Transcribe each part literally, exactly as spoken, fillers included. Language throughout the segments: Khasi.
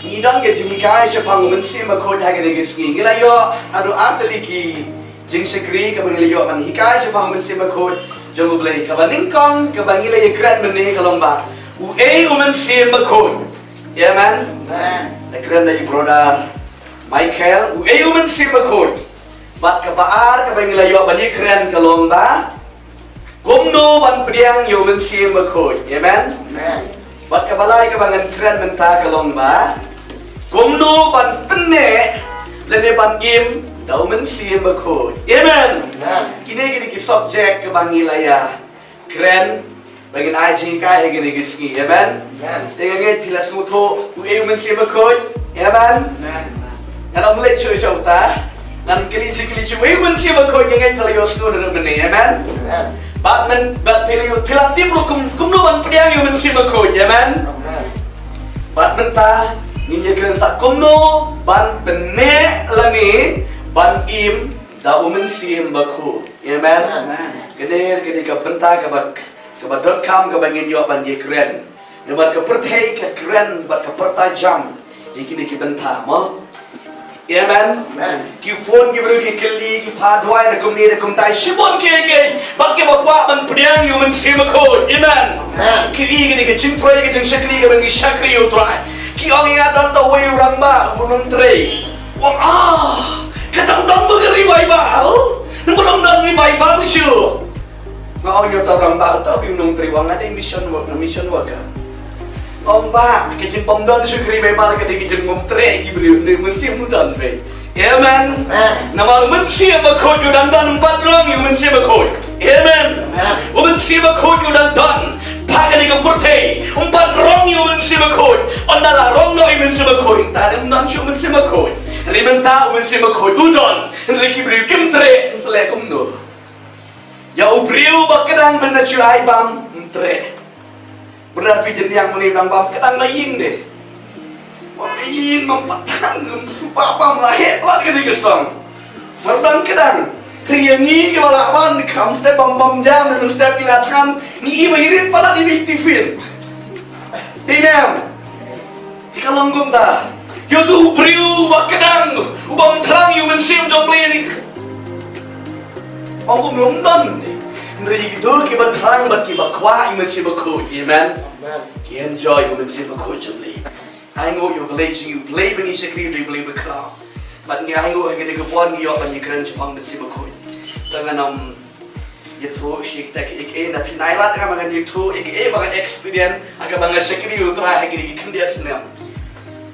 Ngi don ka jinghikai shaphang u Mynsiem Bakhuid ha kane ka sngi. Ngi la ïoh haduh ar tylli ki jingshakri kaba ngi la ïoh ban hikai shaphang u Mynsiem Bakhuid jong U Blei. Kaba nyngkong kaba ngi la ïakren mynne ka long ba uei u Mynsiem Bakhuid. Amen. Amen. La kren da i brother Michael, uei u Mynsiem Bakhuid. Bad kaba ar kaba ngi la ïoh ban ïakren ka long ba kumno ban pdiang ïa u Mynsiem Bakhuid. Amen. Amen. Bad kaba lai kaba ngan kren mynta ka long ba kumno ban pynneh lane ban im da u Mynsiem Bakhuid. Amen. Amen. Kine kine ki subject kaba ngi la ïakren ba ngin ai jinghikai ha kine ki sngi. Amen. Amen. Te nga ngeit phi la sngewthuh uei u Mynsiem Bakhuid. Amen. Amen. Ngan ym leit shuh shuh ta. Ngan kylli shi kylli shi uei u Mynsiem Bakhuid, nga ngeit phi la ïohsngew naduh mynne. Amen. Amen. Bad men bad phi la ïoh phi la tip ruh kum kumno ban pdiang ïa u Mynsiem Bakhuid. Amen. Amen. Bad mynta ngin ïakren sa kumno ban pynneh lane ban im da u Mynsiem Bakhuid. Amen. Amen. Kane kane ka bynta kaba kaba donkam kaba ngin ïoh ban ïakren. Namar ka pyrthei ka kren bad ka pyrta jam ïa kine ki bynta mo. Amen. Amen. Ki phone ki briew ki kylli ki phah duwai da kumne da kumtai shibun kiei kiei bad kiba kwah ban pdiang ïa u Mynsiem Bakhuid. Amen. Amen. Ki ïohi kine ki jingtrei ki jingshakri kaba ngi shakri ïa u Trai. Ki ong ïa nga don tawei u rangbah u nongtrei. Ong ah ka dang don ba ka revival. Nang ba dang don revival shu. Nga ong ïa uta u rangbah uta u nongtrei, ong nga dei mission work, nga mission worker. Ong bah ka jingbym don shu ka revival ka dei ka jingbym trei ki briew, dei u Mynsiem u don beit. Amen. Amen. Namar u Mynsiem Bakhuid u dang don, ym pat rong ïa u Mynsiem Bakhuid. Amen. Amen. U Mynsiem Bakhuid u dang don. Bad kane ka pyrthei ym pat rong ïa u Mynsiem Bakhuid. Ynda la rong noh ïa u Mynsiem Bakhuid, tang ym don shuh u Mynsiem Bakhuid. Hynrei mynta u Mynsiem Bakhuid u don. Hynrei ki briew kim trei, kim sa leh kumno. Ïa u briew ba kdang ban da shu ai bam, ym treh. Brother, phi jin ïang mane nang bam kdang na ïing de. Bam na ïing, bam patang, bam suba, bam la heh la kane ka song. Mar dang kdang. Hynrei ïa ngi kiba lah ban, kham step bam bam jam, nang step ïa la thngan, ngi i ba i rit palat i ba i tiffin. Amen. Te ka long kumta. Ïa uto u briew ba kdang, u bym thrang ïa u Mynsiem jong U Blei. Ong kumno, ym don. Hynrei ïa kito kiba thrang bad kiba kwah ïa u Mynsiem Bakhuid. Amen. Amen. Ki enjoy ïa u Mynsiem Bakhuid jong U Blei. Ai nguh ïa U Blei jong ngi, U Blei ba ngi shakri u dei U Blei bakhraw. Bad ngi ai nguh ha kane ka por ngi ïoh ban ïakren shaphang u Mynsiem Bakhuid. Te ngan ym ïathuh shi katta kaei kaei, na phin ai lad ha kaba ngan ïathuh ïa kaei ba nga experience ha kaba nga shakri ïa u Trai ha kine ki khyndiat snem.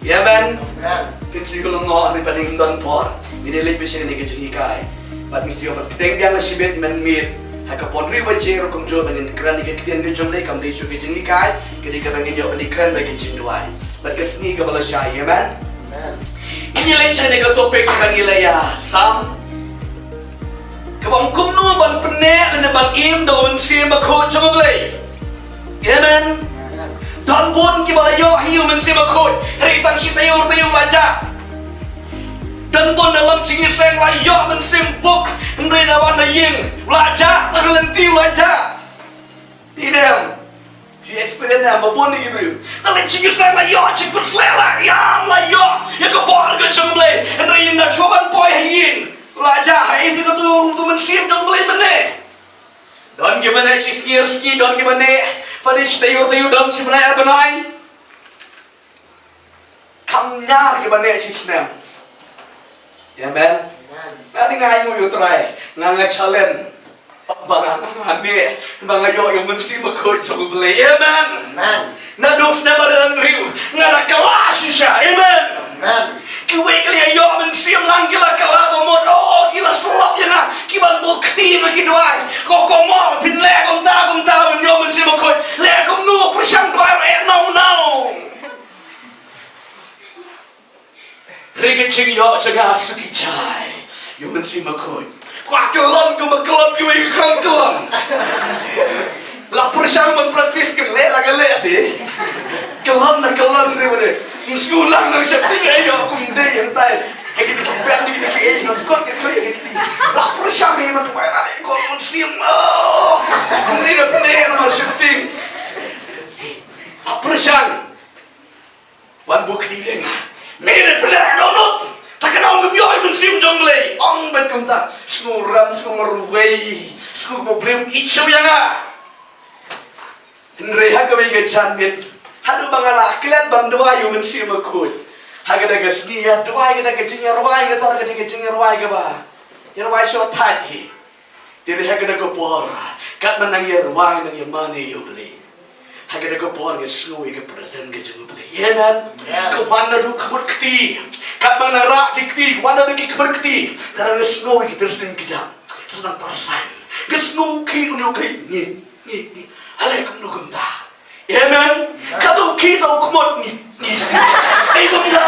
Amen. Amen. Phin shu ïoh lyngngoh hynrei pat ngim don por. Ngin ïa leit beit sha kane ka jinghikai. Bad ngin shu ïoh ban pynbeit biang shibit mynmiet ha ka por hynriew baje ruh kumjuh ba ngin kren ïa ka ktien ka jong U Blei, kam dei shuh ka jinghikai, ka dei kaba ngin ïoh ban ïakren bad ka jingduwai. Bad ka sngi kaba la shai. Amen. Amen. Ngin ïa leit sha kane ka topic kaba ngi la ïa sam. Ka ong kumno ban pynneh lane ban im da u Mynsiem Bakhuid jong U Blei. Amen. Don bun kiba la ïoh hi u Mynsiem Bakhuid, hynrei tang shi taïew taïew la jah. Don bun na long jingïaseng la ïoh Mynsiem Bakhuid, hynrei na wan na ïing la jah, tang lynti la jah. Dei ne em? Phi experience ne em ba bun na ki briew, tang lynti jingïaseng la ïoh, jingpynshlur la ïam, la ïoh ïa ka bor ka jong U Blei, hynrei ynda shuwa ban poi ha ïing la jah. Haei phi kata uto u Mynsiem jong U Blei mynne? Don kiba neh shi sngi ar sngi, don kiba neh pat shi taïew taïew, don shi bnai ar bnai. Kam ñiar kiba neh shi snem. Amen. Amen. Nga dei nga ai nguh ïa u Trai, nga nga challenge ba nga nga neh ba nga ïoh ïa u Mynsiem Bakhuid jong U Blei. Amen. Amen. Naduh snem ar hajar hynriew nga la kylla shisha. Amen. Amen. Kiwei ki la ïoh Mynsiem lang ki la kylla ba mut, oh, ki la slap ïa nga, ki ban buh kti ïa nga ki duwai. Ko, ko mo, phin leh kumta kumta ban ïoh Mynsiem Bakhuid. Leh kumno, pyrshang duwai ruh eh nau nau. Hynrei ka jingïoh jong nga shu ki jai ïa u Mynsiem Bakhuid. Kwah kyllon kumba kyllon kiwei ki khlem kyllon. La pyrshang ban practice, kim leh la ka leh te. Kyllon na kyllon re re. Ym sngewlang nang sheptieng, eh, ïoh kum dei hangtai. Ha kine ki band, kine ki, eh, nang kot ka khlieh ha kine. La pyrshang, eh, man, wai ra dei kot Mynsiem. Oh. Kum dei da pyneh na man sheptieng. La pyrshang. Wan Bukti dei nga. Ngi dei pynleh dohnud. Ta ka daw ngam ïoh ïa u Mynsiem jong U Blei. Ong bad kumta. Sngew rem, sngew marwei. Sngew ba U Blei um ïeit shuh ïa nga. Hynrei ha kawei ka janmiet, haduh ba nga la klet ban duwai ïa u Mynsiem Bakhuid, ha kata ka sngi ïa duwai kata ka jingïarwai, kata ka dei ka jingïarwai kaba ïarwai shortcut hi. Te ha kata ka por, katba nang ïarwai nang ïamane ïa U Blei, ha kata ka por nga sngew ïa ka presence ka jong U Blei. Amen. Amen. Ka wan naduh khmut kti, katba nang rah ki kti, wan naduh ki khmut kti, te nga sngew ïa ki tyrsim kjat, te nang tyrsan. Nga sngew ki une U Blei. Ngi Ngi, ngi. Hale kumno kumta. Amen. Ka dei kita u khmut ngi, ngi. Ei kumta.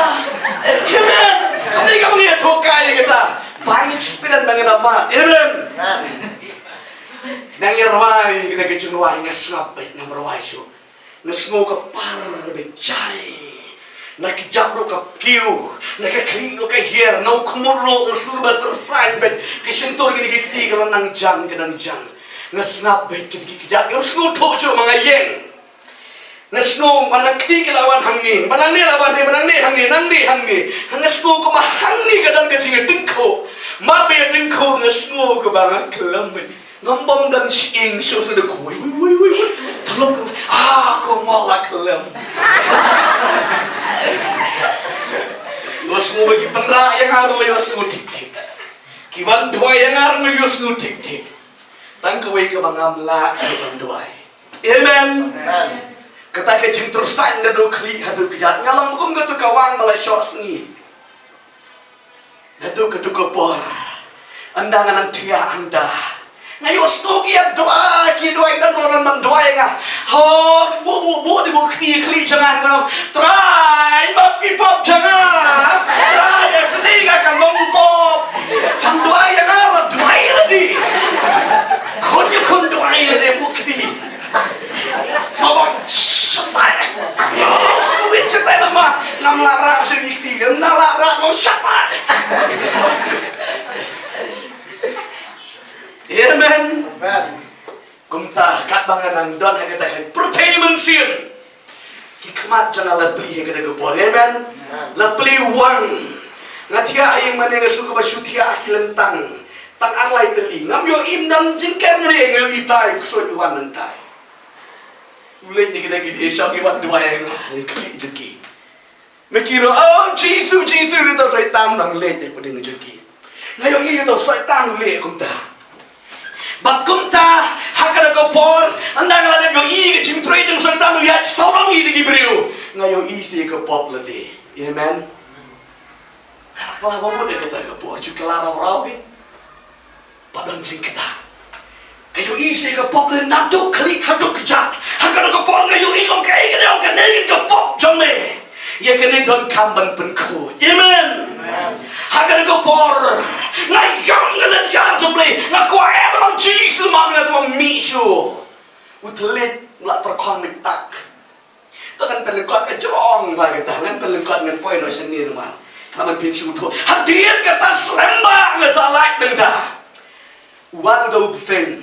Amen. Kumne ka ngi thokai kita. Bai spirit bang kita mat. Amen. Nang ïarwai kita ka jingrwai nga sngap bad nga marwai shuh. Nga sngew ka par bad jai. Na ki jam ruh ka kiew, na ka khlieh ruh ka hiar, na u khmut ruh nga sngew ba tyrfai bad ka shyntur kine ki kti ka la nang jan, ka nang jan. Nga sngap bad kine ki kjat, nga sngew thoh shuh ma nga ïeng. Nga sngew ba na kti ki la wan hangne, ba nangne la wan hangne, ba nangne hangne, nangne hangne. Nga sngew kumba hangne ka don ka jingïatyngkhuh. Mar ba ïatyngkhuh nga sngew kumba nga khlem bad Ngam bam dang shing shu shu da khui. Wui, wui, wui, wui. Tolok. Ah, ko mo la khlem. Yo sngew ba ki pynrah ïa nga ruh yo sngew tik tik. Ki wan duwai ïa nga ruh yo sngew tik tik. Tang kawei kaba ngam lah ki ban duwai. Amen. Amen. Kata ka jingtyrsain da dei khlieh haduh kjat. Nga long kum katu ka wang ba la shoh sngi. Naduh katu ka por, ynda nga nang thiah hangta, nga ïohsngew ki ïa duwai, ki duwai, don, don, don, don duwai nga. Ho, buh, buh, buh, di buh kti khlieh jong nga, nga ong, Trai, map ki pop jong nga. Trai, ïa sni nga ka long pop. Phan duwai ïa nga, la duwai lade. Khun ïa khun duwai lade, buh kti. Sabon, shatai. Sngewbha shatai nama. Ngam lah rah sha ki kti, ngam lah rah, ngam shatai. Amen. Amen. Kumta katba nga nang don ha kata ka pyrthei mynsiem, ki khmat jong nga la plie ha kata ka por. Amen. Amen. La plie wang. Nga thiah ha ïing mane nga shu kaba shu thiah ha ki lyntang. Tang ar lai tylli. Ngam ïohi ym don jingker mane nga ïohi tai ksuid wan nang tai. U leit ïa kita ki dei shong ki wan duwai ïa nga, ïa ki jong ki. Me ki ruh, oh, Jisu, Jisu, ruh tau Soitan nang leit ïa ki pdeng jong ki. Nga ïohi tau Soitan u leit kumta. Bad kumta, ha kata ka por, ynda nga la dep ïohi ka jingtrei jong Soitan u ïaid sawdong ïa ki briew. Nga ïohi shi ka pop lade. Amen. Ka la ba mut ïa kata ka por, ju ka la raw raw ki. Ba don jingkata. Nga ïohi shi ka pop lade naduh khlieh haduh kjat. Ha kata ka por nga ïohi ong kaei kane, ong kane ka pop jong me. Ïa kane donkam ban pynkhuid. Amen. Amen. Ha kata ka por nga ïam nga leit ïar jong Blei. Nga kwah eh ba long Jisu ma nga, nga kwah mih shuh. U thylliej u la tyrkhong mih tak. To ngan pynlyngkot ka jrong ba kata, ngan pynlyngkot ngan poi noh shane namar. Ka man phin shu thoh. Hadien kata slem ba nga sa lait nangta. Wan uta u bseiñ.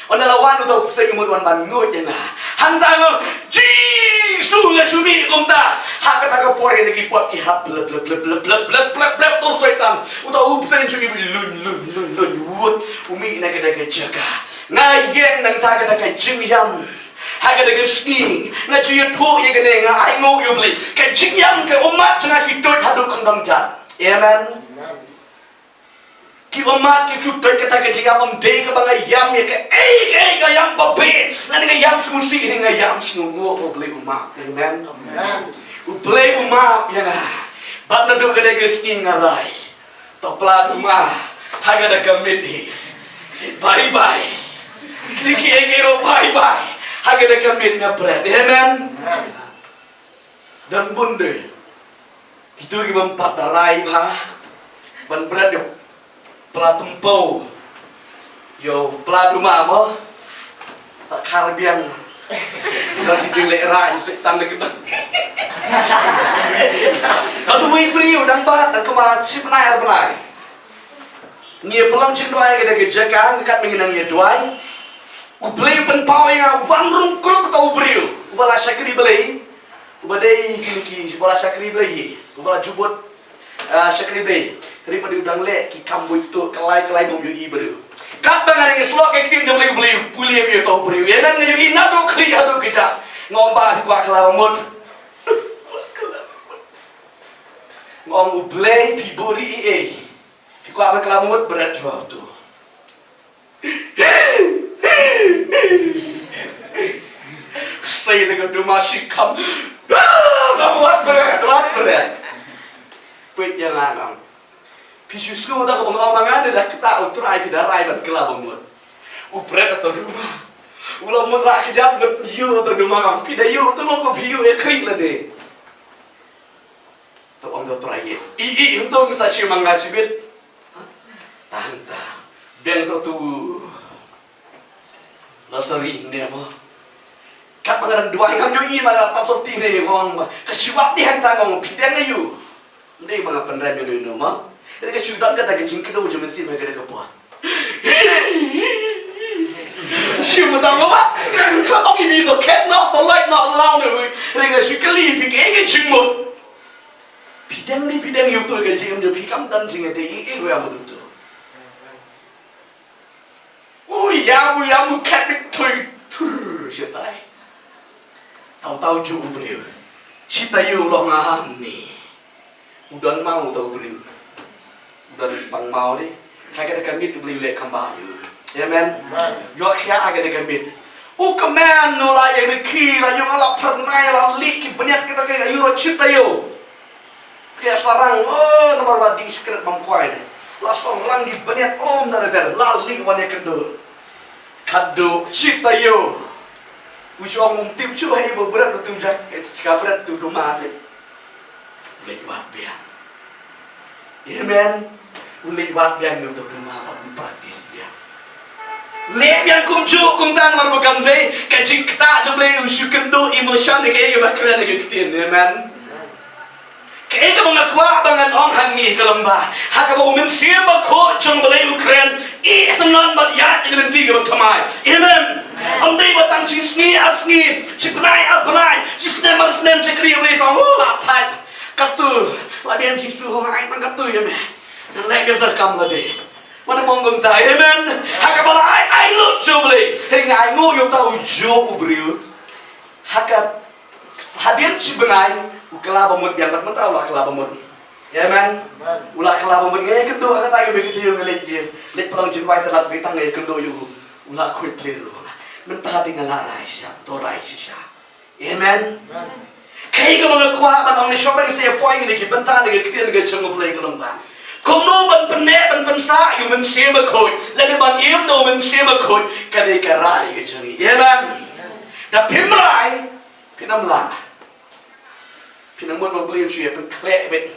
Ynda la wan uta u bseiñ u mut wan ban nguid ïa nga. Hangta nga, Jisu, nga shu mih kumta. Ha kata ka por ïa ki pop ki hap blep blep blep blep to Soitan. Uta u bseiñ shu mih luñ luñ luñ luñ wut. U mih na kata ka jaka. Nga ïeng nangta kata ka jingïam. Ha kata ka sngi, nga ju ïathuh ïa kane, nga ainguh ïa U Blei. Ka jingïam ka ummat jong nga ki tuid haduh khyndiat. Amen. Ki ummat ki ju tuid kata ka jingïam, ym dei kaba nga ïam ïa kaei kaei, ka ïam ba beh. Lane nga ïam sngewsih, nga ïam sngewnguh, U Blei u map. Amen. Amen. U Blei u map ïa nga. Bad naduh kata ka sngi nga rai. To pla duma ha kata ka miet hi. Bye bye. Kine kiei kiei ruh bye bye. Ha kata ka miet nga bret. Amen. Don bun de kito ki bym pat da rai bha ban bret ïa u pla tympew. Ïa u pla duma mo. Ta khar biang. Don ki jingleh rai shu tang da kynang. Don uwei u briew dang bat, dang kynmaw shi bnai ar bnai. Ngi ïa pynlong jingduwai ha kata ka jaka, ngi kat ma ngi nang ïa duwai. U Blei u pynpaw ïa nga, u wan rung kruk uta u briew uba la shakri Blei. Ba dei kine ki ba la shakri Blei hi, ba la jubut, ah, shakri Blei. Hynrei ba dei u dang leh ki kam buit tuh, kyllai kyllai bym ïohi briew. Katba nga dang ïasyllok ïa ki ktien jong Blei, U Blei u pule ïa uto u briew. Ïa nga nga ïohi naduh khlieh haduh kjat. Nga ong ba phi kwah kylla ba mut. Nga ong U Blei, phi buhrieh ei ei. Phi kwah ban kylla ba mut, bret jua uto. Sei da ka duma shi kam. Wat bret, wat bret. Peit ïa nga ngam. Phi shu sngewthuh ka ba nga ong ma nga, da kata U Trai phi da rai ban kylla ba mut. U bret uto u duma. U la mut rah kjat, mut ïoh uto u duma ngam. Phi da ïoh uto u long ko phi ïoh ïa khlieh lade. To ong da U Trai ïa i, i, i, hynto ngi sa shu mang nga shibit. Tang ta. Biang sa tu. La sari ne mo. Katba nga dang duwai ngam ïohi ma la tap sopti re mo. Ka shu wad di hangta ngong phi dang aïu. Ym dei ma nga pynrem ïa no ïa no mo. Ka shu don kata ka jingkdew jong u Mynsiem ha kata ka por. Shu mynta mo ba. Ka ong ïa mi to khet noh, to lait noh, law noh. Hynrei nga shu kylli phi kaei ka jingmut. Phi dang ne phi dang ïa uto ka jingim jong phi, kam don jingïadei ei ei ruh ïa mut uto. U ïam, u ïam, u khet beit thoi thur shatai. Tau tau juh u briew. Shi taïew u long hangne. U don maw uto u briew. U don pang maw de. Ha kata ka miet U Blei u leh kham bha ïa u. Amen. Amen. Ïoh khia ha kata ka miet. U kmen u la ïa rikhi, la ïoh, la phyrnai, la lih ki bniat kita ki ïa u ruh shi taïew. Ki sarang, oh, namar ba dih sikret bam kwai de. La sarang ki bniat, oh, na der, la lih wan ïakynduh. Khadduh shi taïew. U shong um tip shuh ha i ba bret uto u jak, eh, ka bret uto u duma de. Leit wad biang. Amen. U leit wad biang ïa uto u duma bad u practice biang. Leh biang kumjuh kumta namar ba kam dei ka jingktah jong U Blei, u shu kynduh emotion ïa kaei kaba kren ïa ka ktien. Amen. Kaei kaba nga kwah ba ngan ong hangne ka long ba ha kaba u Mynsiem Bakhuid jong U Blei u kren, ïeh syndon bad ïaid ïa ka lynti kaba thymmai. Amen. Ym dei ba tang shi sngi ar sngi, shi bnai ar bnai, shi snem ar snem, shakri U Blei song, oh, la thait. Katu, la biang Jisu, ho, ai tang katu ïa me. Ngan leh biang sa kam lade. Mano mong kumta, amen. Ha kaba la ai, ai lut sha U Blei. Hynrei nga ainguh ïa uta u juh u briew. Ha ka, hadien shi bnai, u kylla ba mut biang, bad mynta u la kylla ba mut. Amen. Amen. U la kylla ba mut, nga ïakynduh ha kata ka miet, kata ïa nga leit, leit pynlong jingrwai, te lada beit tang nga ïakynduh ïa u. U la khuid plir ruh. Mynta te nga la rai shisha, to rai shisha. Amen. Amen. Kaei kaba nga kwah ban ong ne shwa ban sa ïa poi ne ki bynta ne ki ktien ne ki jong U Blei ka long ba, kumno ban pynneh ban pynsah ïa u Mynsiem Bakhuid, lane ban im da u Mynsiem Bakhuid, ka dei ka rai ka jong ngi. Amen. Da phim rai, phin ym lah. Phin ym mut ba U Blei un shu ïa pynkhleh beit.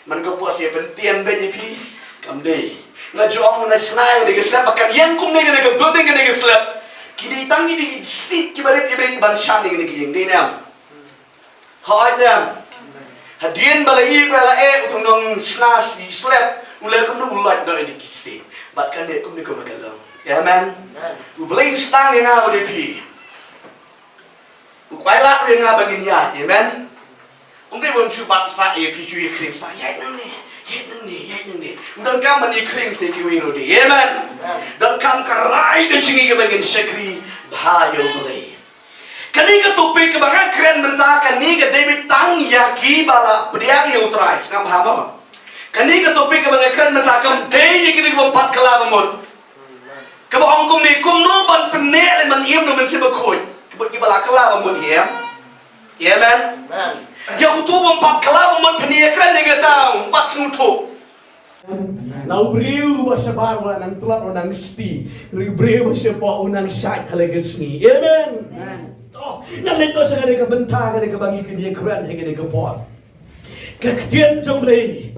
Man ka por shu ïa pyntien beit ïa phi. Kam dei. Nga ju ong na shna ïa kane ka slap ba kan ïeng kumne kane ka building kane ka slap. Ki dei tang ki dei ki sih kiba rit iba rit ban shan ïa kane ka ïing, dei ne em? Hooid ne em? Hadien ba la ïeh ba la eh u thong nong shna slap u leh kumno u lait noh ïa ki sih. Bad kan dei kumne kumba ka long. Amen. U Blei u sdang ïa nga bad ïa phi. U kwai lad ïa nga ba ngin ïaid, amen. Ym dei ba un shu bat sah ïa phi shu ïa khring sah, ïaid nangne, ïaid nangne, ïaid nangne. U donkam ban ïa khring sah ïa kiwei ruh de, amen. Donkam ka rai ka jong ngi kaba ngin shakri bha ïa U Blei. Kane ka topic kaba nga kren mynta kane ka dei beit tang ïa kiba la pdiang ïa U Trai, sngap bha mo. Kane ka topic kaba nga kren mynta kam dei ïa kine kiba ym pat kylla ba mut. Kaba ong kumne, kumno ban pynneh lane ban im da u Mynsiem Bakhuid. Kaba kiba la kylla ba mut hi em. Amen. Amen. Ïa uto ba ym pat kylla ba mut phin ïa kren ïa kata, ym pat sngewthuh. Na u briew ba shabar u la nang tlot u nang sti. Na u briew ba shapoh u nang shait ha la ka sngi. Amen. Amen. To, ngan leit to sha kane ka bynta kane kaba ngi kynja kren ha kane ka por. Ka ktien jong U Blei.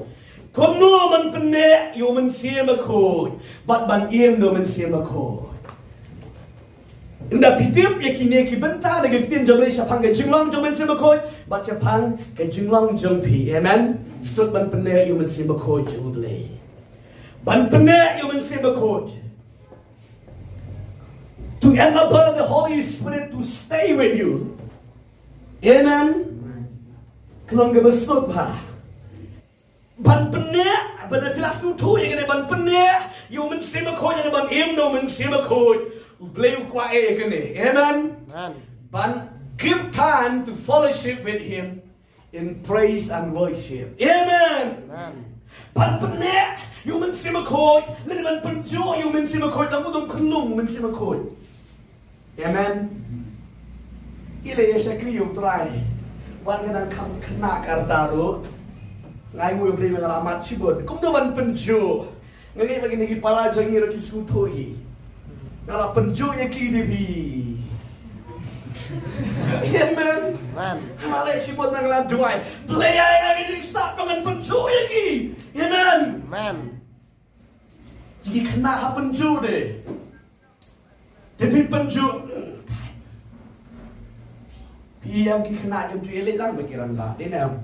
Kumno ban pynneh ïa u Mynsiem Bakhuid bad ban im da u Mynsiem Bakhuid. Ynda phi tip ïa kine ki bynta na ka ktien jong U Blei shaphang ka jinglong jong u Mynsiem Bakhuid bad shaphang ka jinglong jong phi. Amen. Suk ban pynneh ïa u Mynsiem Bakhuid jong U Blei. Ban pynneh ïa u Mynsiem Bakhuid. To enable the Holy Spirit to stay with you. Amen. Ka long kaba suk bha. Ban pynneh, ba da phi la sngewthuh ïa kane ban pynneh ïa u Mynsiem Bakhuid, ïa ban im na u Mynsiem Bakhuid. U Blei u kwah ïa kane. Amen. Amen. Ban give time to fellowship with him in praise and worship. Amen. Amen. Ban pynneh ïa u Mynsiem Bakhuid, lane ban pynjuh ïa u Mynsiem Bakhuid, dang u dang kynnoh u Mynsiem Bakhuid. Amen. Ki leh ïa shakri ïa u Trai. Wan nga nang kham khynnah ka rta ruh. Nga ainguh ïa u Blei ba nga la mad shibun. Kumno ban pynjuh? Nga ngeit ba kine ki para jong ngi ruh ki sngewthuh hi. Nga la pynjuh ïa ki de phi. Amen. Amen. Nga leh shibun, nga la duwai. Blei ai nga ka jingstad ba ngan pynjuh ïa ki. Amen. Amen. Ki khynnah ha pynjuh de. Te phi pynjuh. Phi ïam ki khynnah kim ju ïaleit lang bad ki rangbah. Dei ne em?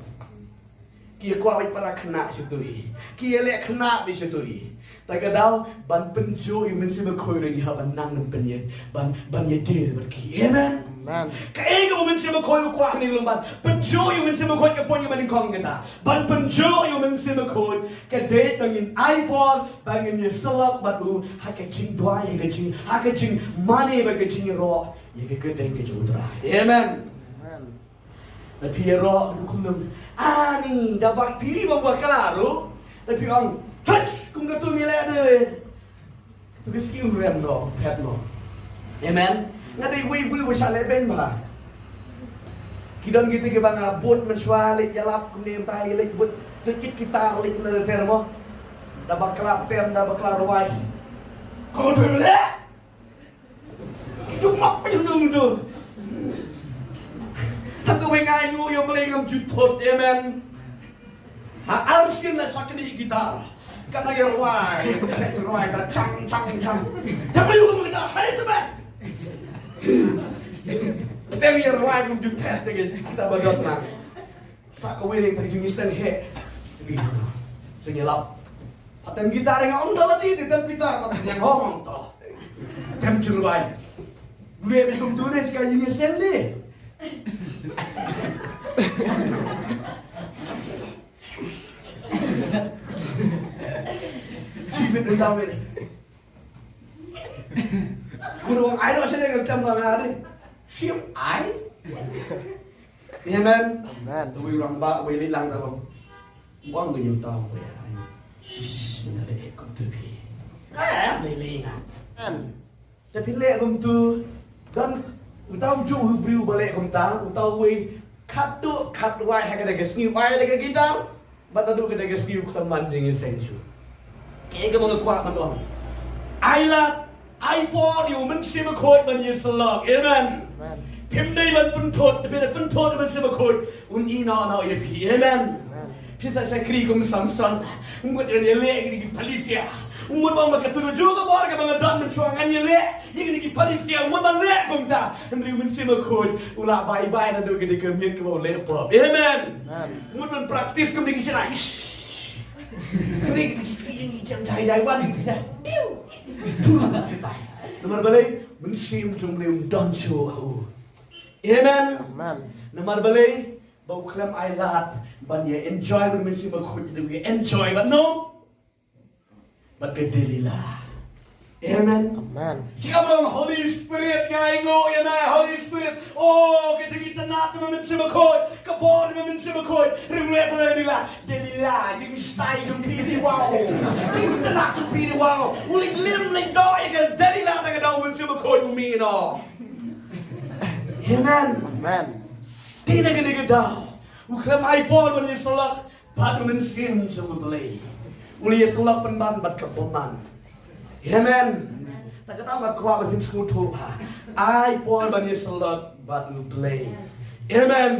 Ki kwah beit para khynnah sha tu hi. Ki ïaleh khynnah beit sha tu hi. Te ka daw ban pynjuh ïa u Mynsiem Bakhuid ruh ngi hap ban nang ban pynïaid, ban, ban ïadei bad ki. Amen. Amen. Kaei kaba u Mynsiem Bakhuid u kwah ha ngi long ban pynjuh ïa u Mynsiem Bakhuid, ka point kaba nyngkong kata. Ban pynjuh ïa u Mynsiem Bakhuid ka dei ba ngin ai por, ba ngin ïasyllok bad u ha ka jingduwai, ha ka jing, ha ka jingmane bad ka jingïaroh ïa ka kyrteng ka jong u Trai. Amen. Amen. Lada phi ïaroh, u khun lum, ani da bad phi ba bakla ruh, lada phi ong, "Touch, kum katu mi leh de." Katu ka sngi u rem noh, phet noh. Amen. Nga dei uwei u briew uba shah leh beiñ bha. Ki don kita kiba nga bud mynshuwa, leit ïalap kumne, mynta ïaleit bud, leit kit kita, leit kumne, leit ter mo. Da bakla tem, da bakla rwai. Ko tu leh. Ki tu map pa jong tu tu. Tang kawei nga ainguh ïa u Blei ngam ju thut. Amen. Ha arsien la shakri kita. Ka nang ïa rwai, ka rwai ka chang chang chang. Tang ïa u Blei da hai tu ba. Tang ïa rwai ngam ju thut kita ba dot na. Sa kawei leng tang jingïaseng heh. Seng ïalap. Hatem kita ring ong da lade, tem kita ba nyang hong ong to. Tem chulwai. Lue bi kum tu ne ska jingïaseng ne. Jibit ring tang ne. Kuno ai no sene ngan tem ba ngari. Sim ai. Amen. Amen. Wei rang ba wei li lang da long. Wang ga yu tau wei ai. Sis, mina de kum tu bi. Ah, de li nga. Amen. Te phi leh kumtu, don uta u juh u briew ba leh kumta, uta uwei khatduh khatwai ha kata ka sngi u ai da ka guitar, bad naduh kata ka sngi u khlem man jingïaseng shuh. Kaei kaba nga kwah ban ong. Ai lad, ai por ïa u Mynsiem Bakhuid ban ïasyllok. Amen. Amen. Phim dei ban pynthut, phi dei pynthut ïa u Mynsiem Bakhuid. Un ïehnoh noh ïa phi. Amen. Amen. Phi sa shakri kum Samson. Ngut ngan ïaleh ïa kine ki Philistia. Ngut ba ong ba katu ka juh ka bor kaba nga don mynshuwa ngan ïaleh ïa kine ki Philistia. Ngut ban leh kumta. Hynrei u Mynsiem Bakhuid u la bye bye naduh kane ka miet kaba u leh pop. Amen. Amen. Ngut ban practice kum dei ki jrai. Shh. Kane ki jrai jrai wan ki jrai. Tiu. Tu na kita. Namar balei? Mynsiem jong u Blei um don shuh ha u. Amen. Amen. Namar balei? Ba u khlem ai lad ban ïa enjoy bad u Mynsiem Bakhuid, u ïa enjoy bad no? Bad ka Delilah. Amen. Amen. Shisha ba ong Holy Spirit, nga ainguh ïa na Holy Spirit. Oh, ka jingitynnad na Mynsiem Bakhuid, ka bor na Mynsiem Bakhuid. Ring leh ba Delilah, Delilah, jingstai jong phi dei wow. Jingitynnad jong phi dei wow. U leit lim leit doh ïa ka Delilah, ta ka daw Mynsiem Bakhuid u mih noh. Amen. Amen. Te na kane ka daw u khlem ai por ban ïasyllok bad u Mynsiem jong u Blei. U la ïasyllok pynban bad ka bymman. Amen. Ta ka daw nga kwah ba phin sngewthuh bha. Ai por ban ïasyllok bad u Blei. Amen.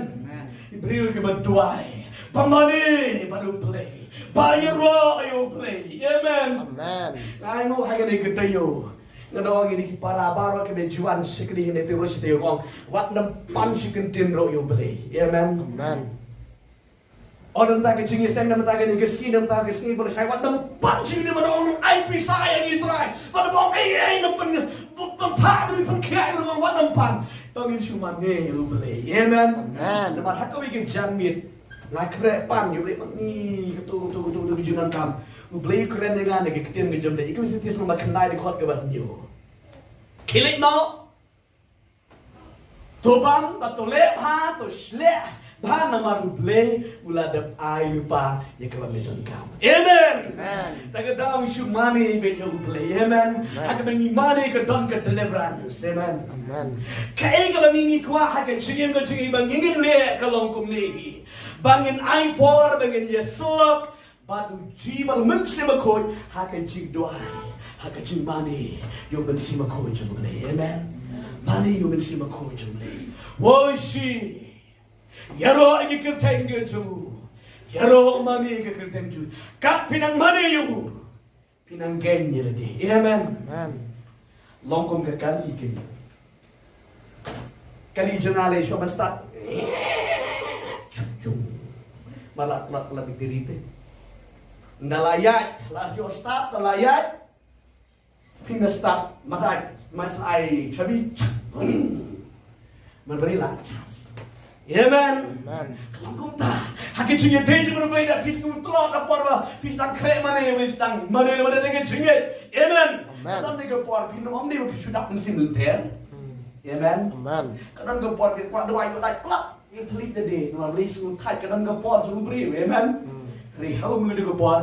Ki briew kiba duwai, ba mane bad u Blei, ba ïaroh ïa u Blei. Amen. Amen. Nga ainguh ha kane ka taïew. Nga da ong ïa kine ki para baroh kiba juan sha kane, kane te ruh sha te ong, wat nym pan sha kyntien ruh ïa u Blei. Amen. Amen. Ong na mynta ka jingïaseng, na mynta kane ka sngi, na mynta ka sngi ba la shai, wat nym pan sha kyntien, wat nym ai pisa ïa ngi Trai. Wat nym ong ei ei, nym pan, pan, pan, pan, wat nym pan. To ngin shu mane ïa u Blei. Amen. Amen. Namar ha kawei ka janmiet Nga khreh pan ïa u Blei, mani katu katu katu katu ka jingdonkam. U Blei u kren ïa nga na ka ktien ka jong u Blei. Ecclesiastes lynnong ba khyndai dkhot kaba hynñiew. Khie leit noh. To bam bad to leh bha, to shleh bha namar u Blei u la dep ai lypa ïa kaba me donkam. Amen. Amen. Ta ka daw ngi shu mane beit ïa u Blei. Amen. Amen. Ha kaba ngi mane ka don ka deliverance. Amen. Amen. Kaei kaba ngi ngi kwah ha ka jingim ka jingim ba ngi ngin leh ka long kumne hi. Ba ngin ai por, ba ngin ïasyllok bad u Blei bad u Mynsiem Bakhuid ha ka jingduwai, ha ka jingmane ïa u Mynsiem Bakhuid jong u Blei. Amen. Mane ïa u Mynsiem Bakhuid jong u Blei. Wo shi. Ïaroh ïa ka kyrteng ka jong u. Ïaroh mane ïa ka kyrteng jong u. Kat phi nang mane ïa u, phi nang gen ïa lade. Amen. Amen. Long kum ka kali kane. Kali jong nga lei shuwa ban start. Mar la la la biteri te. Nda la ïaid, la shu start, nda la ïaid. Phin da start, mas ai, mas ai shabi. Mar bari la. Amen. Amen. Ka long kumta. Ha ka jingïadei jong u Blei da phi shu tlot na por ba phi sdang khreh mane, phi sdang mane, mane da ka jingïadei. Amen. Amen. Ka don ka por phi nym ym dei ba phi shu dap mynsiem lynter. Hmm. Amen. Amen. Ka don ka por phi kwah duwai, duwai klap ïa thylliej da dei. Namar Blei shu thait, ka don ka por jong u briew. Amen. Hmm. Hynrei ha kano kano ka por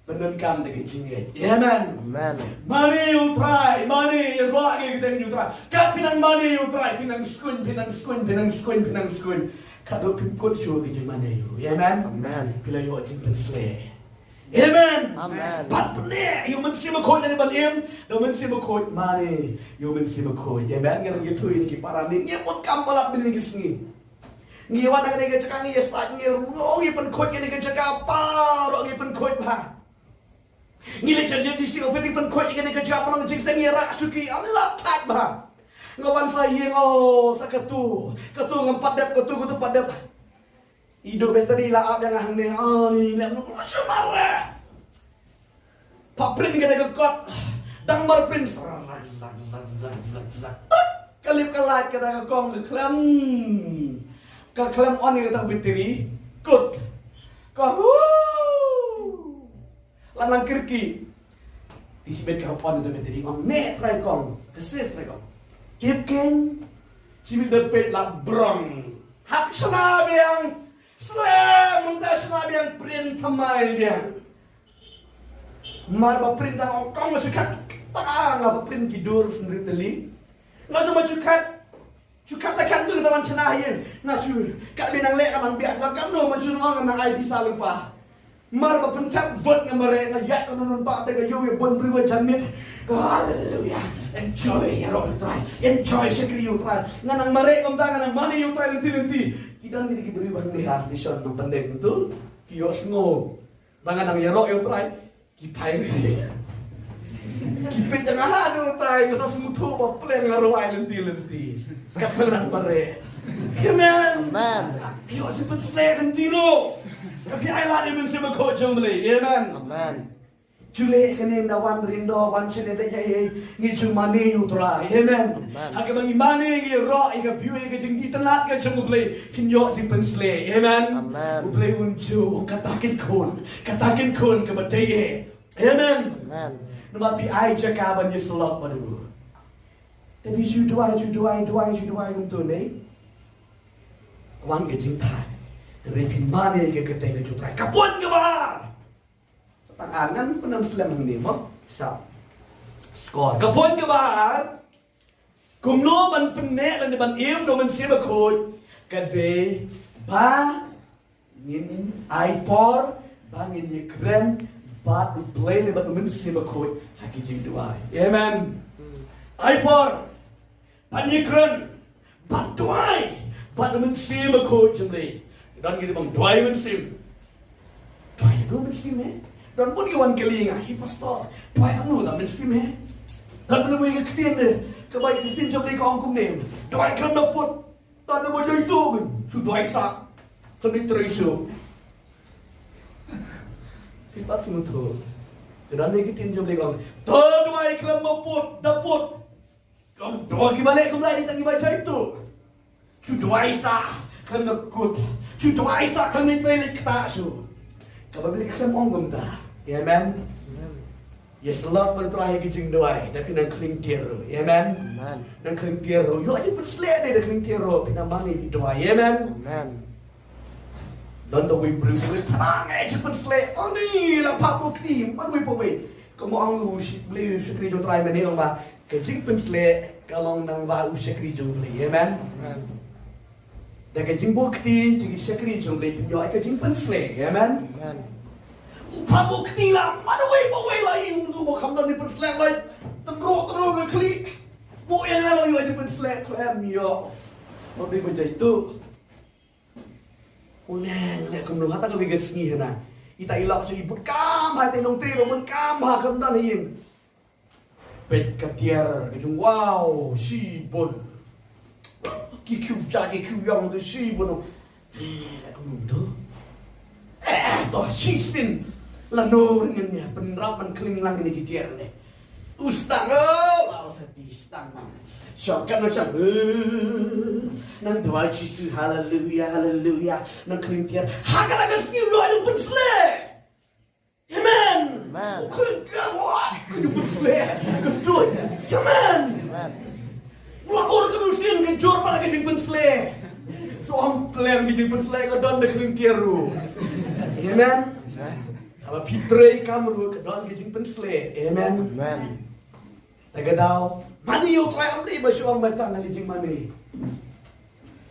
pyndonkam da ka jingngeit. Amen. Amen. Mane ïa u Trai, mane ïaroh ïa ka kyrteng jong u Trai. Kat phi nang mane ïa u Trai, phi nang skuin, phi nang skuin, phi nang skuin, phi nang skuin. Katno phi kut shuh ka jingmane ïa u. Amen. Amen. Phi la ïoh jingpynshlei. Amen. Amen. Bad pyneh ïa u Mynsiem Bakhuid, lane ban im da u Mynsiem Bakhuid, mane ïa u Mynsiem Bakhuid. Amen. Ngi nang ïathuh ïa ki para ngi, ngi bun kam palat mynne ki sngi. Ngi wan ha kane ka jaka, ngi ïasaid, ngi rung, ngi pynkhuid kane ka jaka, baroh ngi pynkhuid bha. Ngi leit sha J D C office, ngi pynkhuid ïa kane ka jaka, pynlong jingseng, ngi rah suki, ale la thait bha. Nga wan sa ïing, oh, sa katu, katu ngam pat dep, katu, katu pat dep. I Doh Bethany la ap ïa nga hangne, oh, ni lem nu, oh, shu mareh. Pha print kata ka kot. Dang mar print. Zak, zak, zak, zak, zak, zak. Tut! Ka lip ka light kata ka kong ka khlem. Ka khlem on kata ka battery. Kut. Kong. Woo! Lan lang kyrkieh. Te shibit ka hap on kata ka battery. Ong ne trai kong. Ka save trai kong. Tip keng. Shibit da peit la brong. Hap shna biang. Slem mynta shna biang, print thymmai biang. Mar ba print tang ong kong, nga shu khat. Ta nga ba print ki dur hynriew tylli. Nga shu ma shu khat. Shu khat ta khat tu sa wan shna hi. Nga shu kat biang nang leh ka nang biang, ka kamno ma shu ong nang ai pisa lypa. Mar ba pynthep vote nga mareh, nga ïaid ka nonnon ba te ka ïoh ïa bun briew jan miet. Hallelujah. Enjoy ïaroh ïa u Trai. Enjoy shakri ïa u Trai. Nga nang mareh kumta, nga nang mane ïa u Trai lynti lynti. Ki don kine ki briew ba hangne ha station nang pyndep tu. Ki ïohsngew ba nga nang ïaroh ïa u Trai. Ki phai. Ki peit ïa nga haduh tai, nga sa sngewthuh ba pleng nga rwai lynti lynti. Ka pynlang mareh. Amen. Amen. Ki ïoh jingpynsleh lynti ruh. Ka phi ai lad ïa u Mynsiem Bakhuid jong u Blei. Amen. Amen. Ju leh kane, nda wan Rindo, wan shane, leh ïa ei, ngi ju mane ïa u Trai. Amen. Amen. Ha kaba ngi mane, ngi ïaroh ïa ka view, ïa ka jingitynnad ka jong u Blei, kin ïoh jingpynsleh. Amen. Amen. U Blei un ju, kata kin khun, kata kin khun kaba dei eh. Amen. Amen. Namar phi ai jaka ban ïasyllok bad u. Te phi shu duwai, shu duwai, duwai, shu duwai kumto ne. Wan ka jingthait. Te phi mane ïa ka kyrteng ka jong u Trai. Ka point kaba ar. Sa tang ar ngan pynslem hangne mo. Sha. Score. Ka point kaba ar. Kumno ban pynneh lane ban im da u Mynsiem Bakhuid? Ka dei ba ngin ai por ba ngin ïakren bad u Blei lane bad u Mynsiem Bakhuid ha ki jingduwai. Amen. Ai por ban ïakren bad duwai bad u Mynsiem Bakhuid jong u Blei. Don kine ba ong duwai mynsiem. Duwai da u Mynsiem eh. Don bun ki wan kylli nga, "Hi pastor, duwai kumno da u Mynsiem eh?" Don bun ki ktien eh, kaba ktien jong u Blei ka ong kumne. Duwai khlem da put. Don kaba joi tu, shu duwai sah. Khlem da trei shuh. Phi pat sngewthuh. Don ki ktien jong u Blei ka ong, to duwai khlem da put, da put. Kong, to kiba leh kumlai ni tang kiba jai tu. Shu duwai sah, khlem da kut. Shu duwai sa khlem da trei leit ktah shuh. Ka Baibl kam ong kumta. Amen. Ïa shlok ban trei ha ki jingduwai da phi nang khlieng tiar ruh. Amen. Nang khlieng tiar ruh. Ïoh jingpynshlur ne da khlieng tiar ruh phi nang mane phi duwai. Amen. Don da wei briew ki thrang eh jingpynshlur. Ani la pap u kti man wei pa wei. Kumba ong u shi-, Blei u shakri jong Trai mynne ong ba ka jingpynshlur ka long nang ba u shakri jong Blei. Amen. Da ka jingbuh kti jong ki shakri jong Blei pynïoh ka jingpynshlur. Amen. U pap u kti la man wei pa wei la i u tu ba kham don jingpynshlur la. Tynru tynru ka khlieh. Buh ïa nga la ïoh jingpynshlur khlem ïoh. Ba dei ba jai tu. U neng leh kumno hata ka wei ka sngi hana. Ita i lok sha i bun kam ha te nongtrei ruh bun kam ha kam don ha ïing. Peit ka tiar ka jong wow shibun. Ki khiew ja ki khiew ïong tu shibun. Hi leh kumno tu. Eh to shisien. Lano ngin ïa pynrap ban khlieng lang ne ki tiar ne. U stang oh wow sa ti stang. Shok kan shok. Nang duwai Jisu haleluya haleluya. Nang khlieng tiar. Ha ka la ka sngi ruh nang pynsleh. Amen. Amen. U khlieng tiar ruh ka jingpynsleh. Ka duwai. Amen. Amen. Ula ur ka dusin ka jor pa ka jingpynsleh. So am pleng ka jingpynsleh ka don da khlieng tiar ruh. Amen. Amen. Haba phi trei kam ruh ka don ka jingpynsleh. Amen. Amen. Te ka daw mane ïa u Trai am dei ba shu ong ba tang ka jingmane.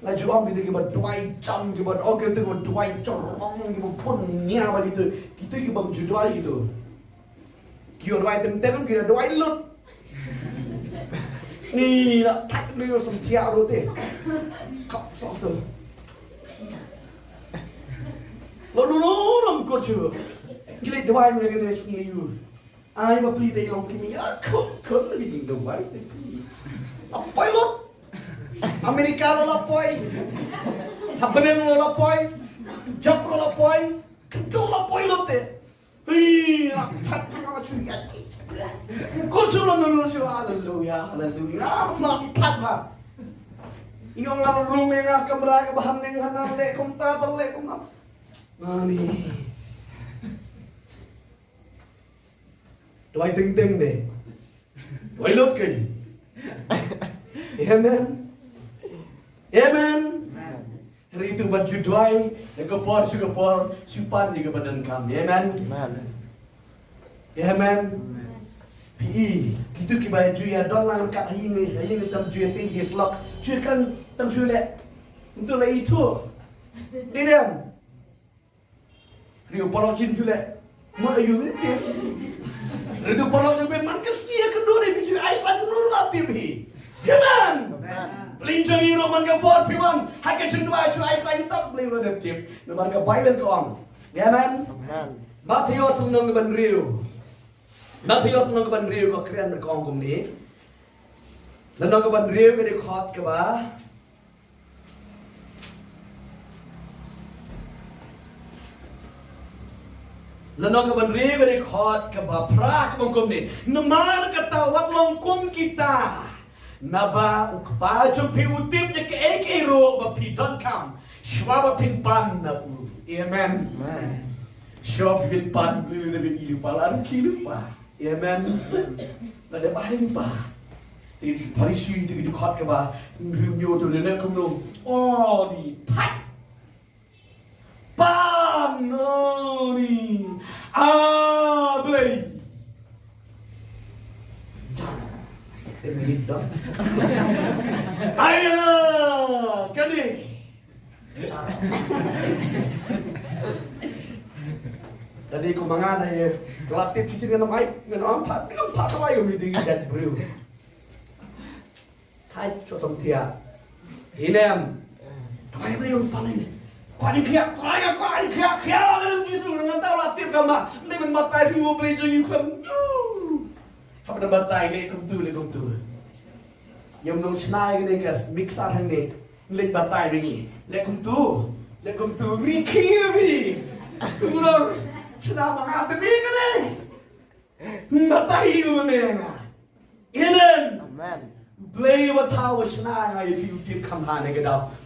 Nga ju ong kita kiba duwai jam kiba ong kita kiba duwai jam ong kiba pun nia ba kita kita kiba ju duwai kita. Ki ïoh duwai tem tem ki duwai lut. Ni la thak ni ïoh sum thiah ruh te. Kap sok tu. Lo dulu ram kut shu. Ki leh duwai mereka ni sini yu. Ai ba pli te long kini ya khun khun ni ding duwai te pli. Apai lo. America lo la poi. Happening lo la poi. Jap lo la poi. Kento la poi lo te. Hi, la phat pha nga chu ya. Ko chu la no chu haleluya, haleluya. La phat pha. Ïong nga rung ïa nga kamra ka bahan ne nga na le kumta ta le kumta. Mani. Duwai ding ding de. Duwai lut ken. Amen. Amen. Hari tu ban ju duwai, ïa ka por shu ka por, shu pan ïa ka badan kam. Amen. Amen. Amen. Pi, kitu kiba ju ïa don lang kat hayi ni, hayi ni sam ju ïa ti ïa slok. Ju kan tang ju le. Untuk le itu. Dinem. Ri u paralok jin ju leh. Mut ayu ri tip. Ri tu paralok jin man ka sngi ka dur ri ju ai sa ka dur la tip hi. Amen. Amen. Pynjah ri ro man ka por pi wan. Ha ka jin dua ju ai sa tok beli ro tip. Namar ka Bible ka ong. Amen. Amen. Matthew lynnong ka ban riu. Matthew lynnong ka ban riu ka kren ka ong kumne. Lynnong ka ban riu ka dei khot kaba Lynnong ka ban riu ka dei khot kaba phra kaba ong kumne. Namar kata wat long kum kita. Naba u Kpa jong phi u tip ïa kaei kaei ruh ba phi donkam. Shuwa ba phin pan na u. Amen. Amen. Shuwa ba phin pan, lili da bin ilu palan kilu pa. Amen. Ba da ba hin ba. Ti Pharisi ti ki khot kaba riu nyo to le kumno. Oh ni pat. Pan oh ni. Ah, Blei. Jar. Te minit dong. Ai na, kani. Tadi kumba nga da ïa la tip shisien ngan ong ai, ngan ong pat, ngan pat wai ïa u meeting ïa u briew. Thait shu sam thiah. Inem. Tawai Blei un pan ïa. Kwah ïa khiah, tawai ïa kwah ïa khiah, khiah la ngan Jisu ngan tau la tip kama. Ym dei ban batai phi u Blei jong ïa u khlem. Haba nang batai leh kumtu, leh kumtu. Ïa u nongshna ïa kane ka mixer hangne. Leh batai ba ngi. Leh kumtu. Leh kumtu. Ri khie bi. Kumno. Shna ma nga te mi kane. Batai ba me nga. Amen. Amen. Blei ba thaw ba shna nga ïa phi u tip kham ha ne ka daw.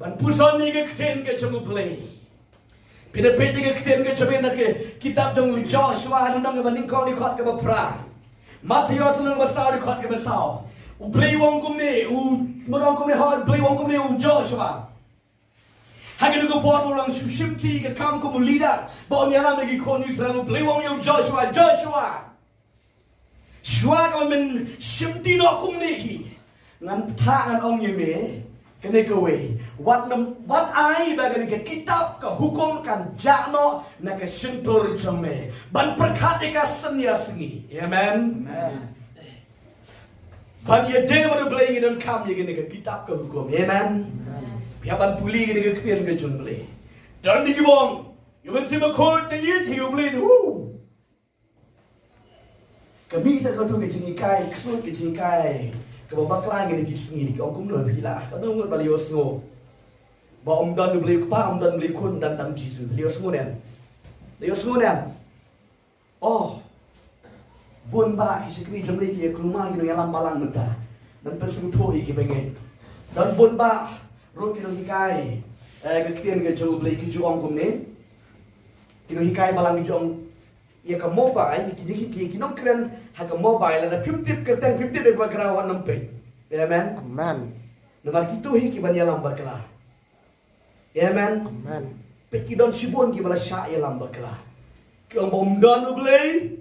Ban puson ïa ka ktien ka jong U Blei. Phi da peit ïa ka ktien ka jong U Blei na ka kitab jong u Joshua, lynnong kaba nyngkong, dkhot kaba phra. Mathaïos lynnong ba saw, dkhot kaba saw. U Blei u ong kumne, u, u ong kumne, ha, U Blei u ong kumne, u Joshua. Ha kane ka por ba u dang shu shimti ka kam kum u leader, ba un ïalam ïa ki khun Israel, U Blei u ong ïa u Joshua, Joshua. Shuwa kaba men shimti noh kumne hi, ngan pynthah, ngan ong ïa me kane kawei. Wat nym, wat ai ba kane ka kitab ka hukum kan jah noh na ka shyntur jong me, ban pyrkhat ïa ka synñia sngi. Amen. Amen. Ban ïadei bad U Blei ngi donkam ïa kane ka kitab ka hukum. Amen. Amen. Phi hap ban pule kane ka ktien ka jong U Blei. Don ki bong, ïa U Mynsiem Bakhuid, te ïeit ïa U Blei. Woo. Ka mih tang katto ka jinghikai, ka sut ka jinghikai kaba bakla ngi na ki sngi, ki ong kumno phi lah, katno ngut ba la ïohsngew ba ym don U Blei Kpa, ym don U Blei Khun, don tang Jisu. La ïohsngew ne em? La ïohsngew ne em? Oh. Bun bah ki shakri jong U Blei ki ïakulmar, ki nongïalam balang mynta. Ngan pynsngewthuh ïa kiba ngeit. Don bun bah ruh ki nonghikai, eh, ka ktien ka jong U Blei, ki ju ong kumne. Ki nonghikai balang ki ju ong, ïa ka mobile, ki, ki, ki, ki nongkren ha ka mobile, lada phim tip kyrteng, phim tip ïa kaba khraw, wat nym peit. Amen. Amen. Namar kito hi kiban ïalam bakla. Amen. Amen. Peit, ki don shibun kiba la shah ïalam bakla. Ki ong ba ym don U Blei,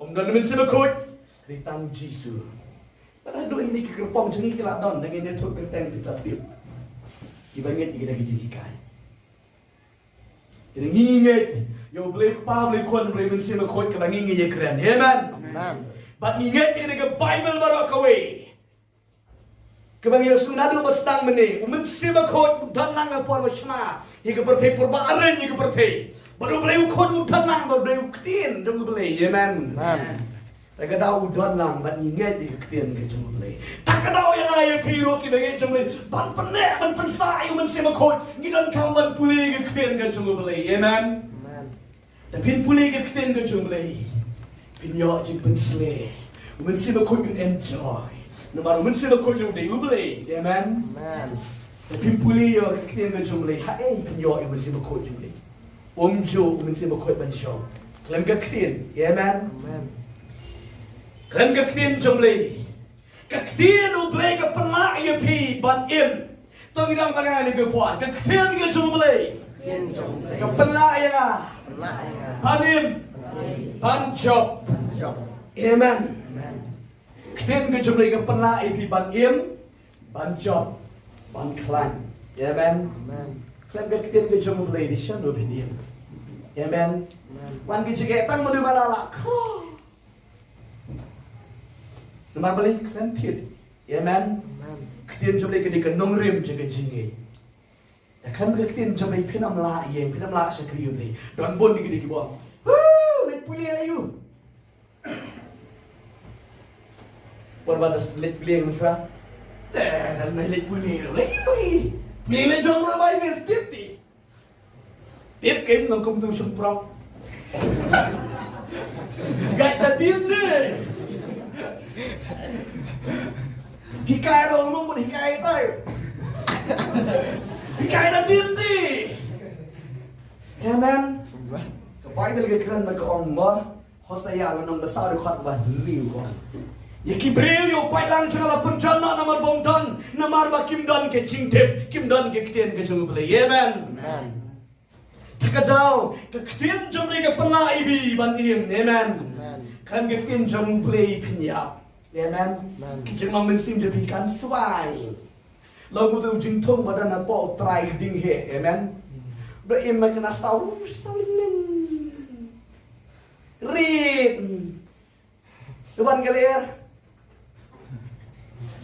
ym don U Mynsiem Bakhuid, dei tang Jisu. Lada haduh ine ki kyrpong jong ngi ki la don, da ngin ïathuh kyrteng, phi sa tip. Kiba ngeit ïa kita ki jinghikai. Te ngi ngeit ïa U Blei Kpa, U Blei Khun, U Blei Mynsiem Bakhuid, kaba ngi, ngi ïakren. Amen. Amen. Bad ngi ngeit ïa kane ka Baibl baroh kawei. Kaba ngi ïohsngew naduh ba sdang mynne, U Mynsiem Bakhuid u don lang ha por ba shna ïa ka pyrthei, por ba arrange ïa ka pyrthei. Bad U Blei u Khun u don lang, bad U Blei u Ktien jong U Blei. Amen. Amen. Te ka daw u don lang bad ngi ngeit ïa ka Ktien ka jong U Blei. Te ka daw ïa nga ïa phi ruh kiba ngeit jong U Blei, ban pynneh, ban pynsah ïa U Mynsiem Bakhuid, ngi donkam ban pule ïa ka Ktien ka jong U Blei. Amen. Amen. Lada phin pule ïa ka Ktien ka jong U Blei, phin ïoh jingpynshlur. U Mynsiem Bakhuid un enjoy. Namar U Mynsiem Bakhuid u dei U Blei. Amen. Amen. Lada phin pule ïa ka Ktien ka jong U Blei, haei phin ïoh ïa U Mynsiem Bakhuid jong U Blei? Ym ju U Mynsiem Bakhuid ban shong. Khlem ka Ktien. Amen. Amen. Khlem ka Ktien jong U Blei. Ka Ktien U Blei ka pynlah ïa phi ban im. To ngin ong bad nga kane ka por. Ka Ktien ka jong U Blei. Ktien jong U Blei. Ka pynlah ïa nga. Pynlah ïa nga. Ban im. Ban im. Ban jop. Ban jop. Amen. Amen. Ktien ka jong U Blei ka pynlah ïa phi ban im, ban jop, ban khlaiñ. Amen. Amen. Khlem ka Ktien ka jong U Blei, dei shano phin im? Amen. Amen. Wan ki jingeh tang mano ba la lah. Khraw. Namar balei? Khlem thied. Amen. Amen. Ktien jong U Blei ka dei ka nongrim jong ka jingngeit. Te khlem ka Ktien jong U Blei phin ym lah ïeng, phin ym lah shakri U Blei. Don bun ki dei ki bor. Woo, leit pule leh ïa u. Por ba leit pule ngan shuwa. Te, leit pule leh ïa u. Pule leh jong u Baibl, tip ti. Tip kein nang kum tu sumprok. Gai ta dien de. Hikai rong nung pun hikai tai. Hikai ta dien de. Amen. Ka Baibl ka kren ba ka ong ba Hosea lynnong ba saw dkhot ba hynriew ka ong, ïa ki briew ïa u paidlang jong nga la pynjan noh namar ba ym don, namar ba kim don ka jingtip, kim don ka Ktien ka jong U Blei. Amen. Amen. Te ka daw, ka Ktien jong U Blei ka pynlah ïa phi ban im. Amen. Amen. Khlem ka Ktien jong U Blei phin ïap. Amen. Amen. Ka jinglong mynsiem jong phi kan swai. Long kumto u jingthung ba don hapoh u trai ding heh. Amen. Ba im ma ka na saw, saw ling ling. Rit. Wan ka lyer.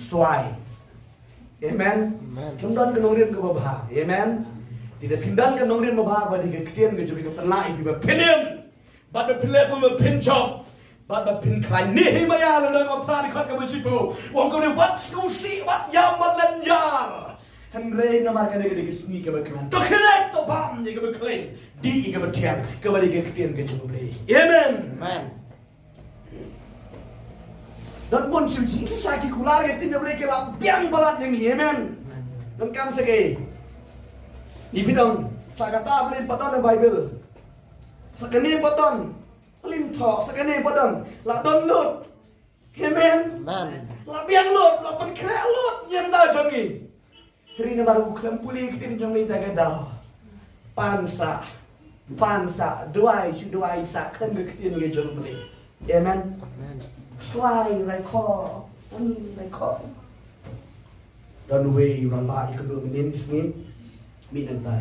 Swai. Amen. Amen. Phin don ka nongrim kaba bha. Amen. Te da phin don ka nongrim ba bha, ba dei ka Ktien ka jong U Blei ka pynlah ïa phi ba phin im. Bad ba phin leh kumba phin jop. Bad ba phin khlaiñ. Nehemiah lynnong ba phra dkhot kaba shiphew. U ong kumne, wat sngewsih, wat ïam, wat lynñiar. Hynrei namar kane ka dei ka sngi kaba kmen, to khie leit, to bam ïa kaba khlaiñ. Dih ïa kaba thiang, kaba dei ka Ktien ka jong U Blei. Amen. Amen. Don bun shisha ki kular ka Ktien jong U Blei ki la biang palat ïa ngi. Amen. Donkam sa kaei? Ïa phi dang sa kata balei pat don ha Baibl. Sa kane pat don. Lim thoh sa kane pat don. La don lut. Amen. Amen. La biang lut, la pynkhreh lut ïa ngi da jong ngi. Hynrei namar u khlem pule ktien jong ngi da ka daw. Pan sa, pan sa, duwai, shu duwai sa khlem ka ktien ka jong U Blei. Amen. Amen. Slai rai kho, ani rai kho. Don uwei u rangbah ïa kynduh mynnin sngi. Mih nangtai.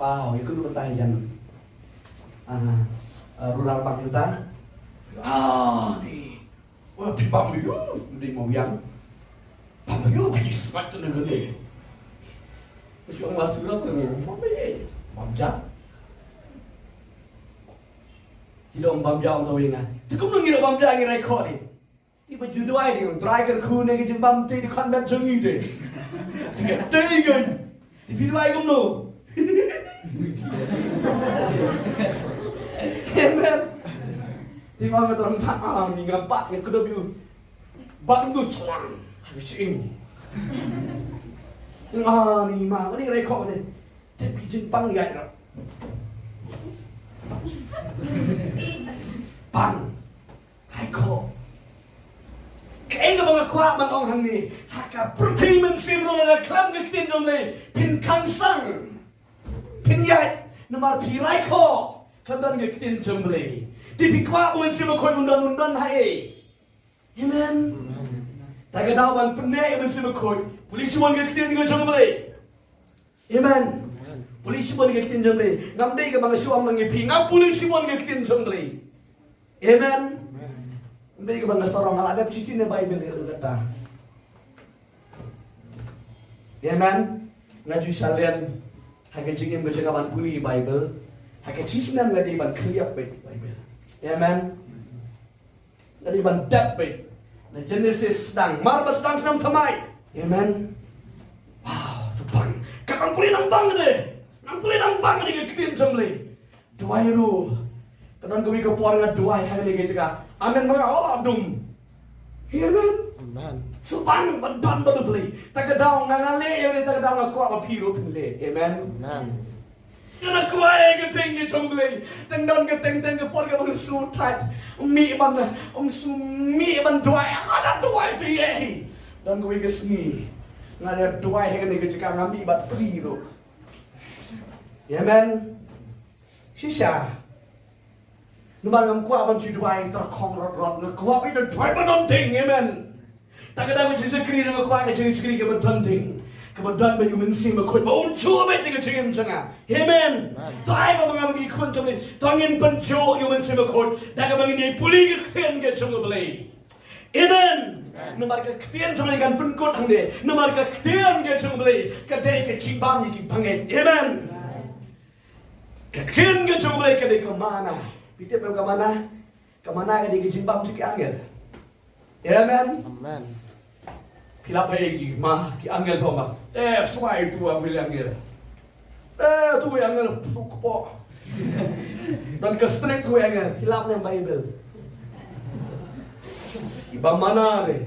Wow, ïa kynduh nangtai jan. Ah, ah, rular bang nangtai. Ah, ni. Wa phi bam ïu, dei ma u yang. Bam ïu phi smat ne ne. Phi ong la sura ko ne bam ïu. Bam ja. Ti dong bam ja ong to ïa nga. Ti kum ngi bam ja ngi rai kho di. Ti ba ju duwai di ong trai kyrkhu ne ki jingbam ti di khon met jong ngi di. Ti ka dei ngi. Te phi duwai kumno? Amen. Te ma nga tong pat ah ni nga pat nga kudop ïu. Bat kumno chlang. Ka shim. Nga ni ma ni rai kho ni. Te ki jingpang ïa ra. Pang. Hai ko. Kaei kaba nga kwah ban ong hangne, ha ka pyrthei mynsiem ruh lada khlem ka ktien jong U Blei phin khang sang. Phin ïaid namar phi rai ko. Khlem don ka ktien jong U Blei. Te phi kwah ba u Mynsiem Bakhuid un don un don ha ei. Amen. Ta ka daw ban pynneh ïa u Mynsiem Bakhuid. Pule shibun ka ktien ka jong U Blei. Amen. Pule shibun ka ktien jong U Blei. Ngam dei kaba nga shu ong lang ïa phi. Nga pule shibun ka ktien jong U Blei. Amen. Ngam dei kaba nga sarong nga la dep shisien na Baibl ka kata. Amen. Nga ju shalien ha ka jingim ka jong nga ban pule Baibl. Ha ka shisnem nga dei ban khlieh beit Baibl. Amen. Nga dei ban dep beit na Genesis sdang mar ba sdang snem thymmai. Amen. Wow, tang ka nang pule nang bang de. Nang pule nang bang de ka ktien jong U Blei. Duwai ruh. Ka don kawei ka por nga duwai ha kane ka jaka. Amen ba nga ol adum. Amen. Amen. Shu bang ba don ba U Blei. Ta ka daw nga nga leh ïa ta ka daw nga kwah ba phi ruh phin leh. Amen. Amen. Nga la kwah ïa ka teng ka jong U Blei. Tang don ka teng teng ka por kaba nga shu thait. Mih ban, um shu mih ban duwai. Nga da duwai phi eh. Don kawei ka sngi nga da duwai ha kane ka jaka nga mih bad phi ruh. Amen. Shisha. Namar ngam kwah ban shu duwai tyrkhong rot rot, nga kwah ïa duwai ba don ding, amen. Ta ka daw ka jingshakri nga kwah ka jingshakri kaba don ding. Kaba don ba ïa u Mynsiem Bakhuid ba un shu beit ka jingim jong nga. Amen. Amen. To ai ba nga ngi khun jong ngi. To ngin pynjot ïa u Mynsiem Bakhuid da kaba ngin ïa pule ka ktien ka jong U Blei. Amen. Amen. Namar ka ktien jong U Blei kan pynkut hangne. Namar ka ktien ka jong U Blei ka dei ka jingbam ïa ki bangeit. Amen. Amen. Ka ktien ka jong U Blei ka dei ka mana. Phi tip ka mana? Ka mana ka dei ka jingbam jong ki angel. Amen. Amen. Phi lap ïa ki ma ki angel ba ma. Eh, swai tu angel angel. Eh, tu angel puk po. Don ka strik tu angel. Phi lap ne Baibl. Ki bam mana de.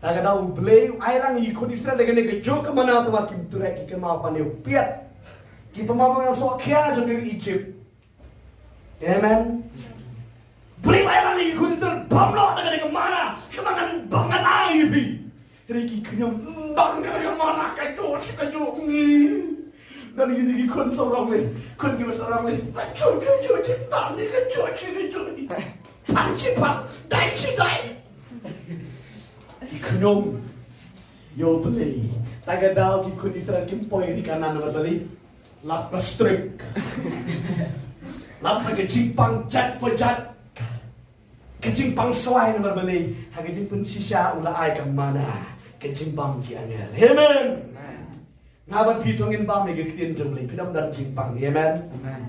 Ta ka daw U Blei u ai lang ïa ki khun Israel da kane kajuh ka mana, tangba kim treh, ki kynmaw ban ïa u piat. Ki pynmaw ban ïa u soh khia jong ka ri Egypt. Amen. U Blei u ai lang ïa ki khun Israel bam noh da kane ka mana, kaba ngan bam ngan ai ïa phi. Hynrei ki khñium bam kane ka mana kajuh shi kajuh. Hmm. Don ïa ki khun sarong lei, khun ki sarong lei. Kajuh kajuh kajuh, tam ni kajuh shi kajuh. Phan shi phan, dai shi dai. Ki khñium ïa U Blei. Ta ka daw ki khun Israel kim poi ri Kanaan namar balei? Lap ka strik. Lap ka jingpang jait pa jait. Ka jingpang swai namar balei? Ha ka jingpynshisha u la ai ka mana, ka jingbam ki angel. Amen. Amen. Nga bad phi to ngin bam ïa ka ktien jong U Blei, phin ym don jingpang. Amen. Amen.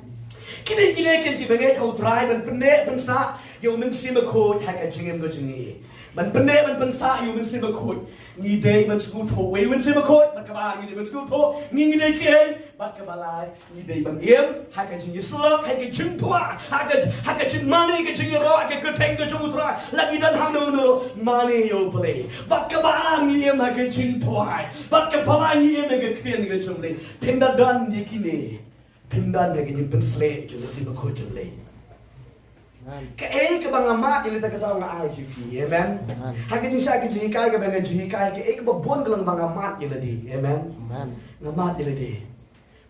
Kine kine kin ki bangeit ha U Trai ban pynneh pynsah ïa U Mynsiem Bakhuid ha ka jingim ka jong ngi. Ban pyndep, ban pynsah ïa u Mynsiem Bakhuid, ngi dei ban sngewthuh ïa u Mynsiem Bakhuid. Bad kaba ar, ngi dei ban sngewthuh ngi, ngi dei kiei. Bad kaba lai, ngi dei ban im ha ka jingïasyllok, ha ka jingduwai, ha ka, ha ka jingmane, ka jingïaroh, ha ka kyrteng ka jong u Trai. La ngi don hangno hangno, mane ïa u Blei. Bad kaba ar, ngi im ha ka jingduwai. Bad kaba lai, ngi im ha ka ktien ka jong u Blei. Phin da don ïa kine, phin don ha ka jingpynshlur jong u Mynsiem Bakhuid jong u Blei. Amen. Kaei kaba nga mad ïa lade, kata nga ai sha phi. Amen. Amen. Ha ka jingshai, ka jinghikai kaba nga ju hikai, kaei kaba bun ka long ba nga mad ïa lade. Amen. Amen. Nga mad ïa lade.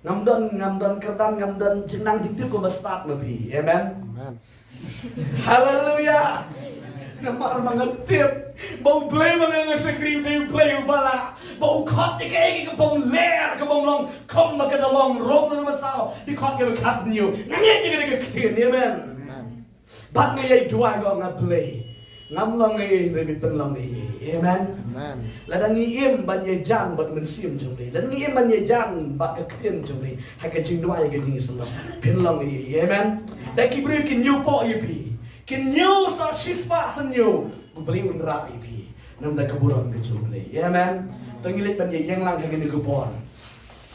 Ngam don, ngam don kyrdan, ngam don jingnang jingtip kumba stad ma phi. Amen. Amen. Haleluya. Namar ba nga tip ba u Blei ba nga shakri u dei u Blei uba lah. Ba u khot ïa kaei kaei kabym ler, kabym long, kumba ka da long. Rom lynnong ba saw, dkhot kaba khathynñiew. Nga ngeit ïa kane ka ktien. Amen. Amen. Bad nga ïai duwai, ko nga Blei, ngam long ei hynrei me pynlong ei. Amen. Amen. Lada ngi im ban ïajan bad u Mynsiem jong u Blei, lada ngi im ban ïajan bad ka ktien jong u Blei, ha ka jingduwai, ha ka jingïasyllok, phin long ei. Amen. Da ki briew kin ñiewpoh ïa phi, kin ñiew sa shispah shynñiew, u Blei un rah ïa phi. Namar ka burom ka jong u Blei. Amen. To ngi leit ban ïeng lang ha kane ka por.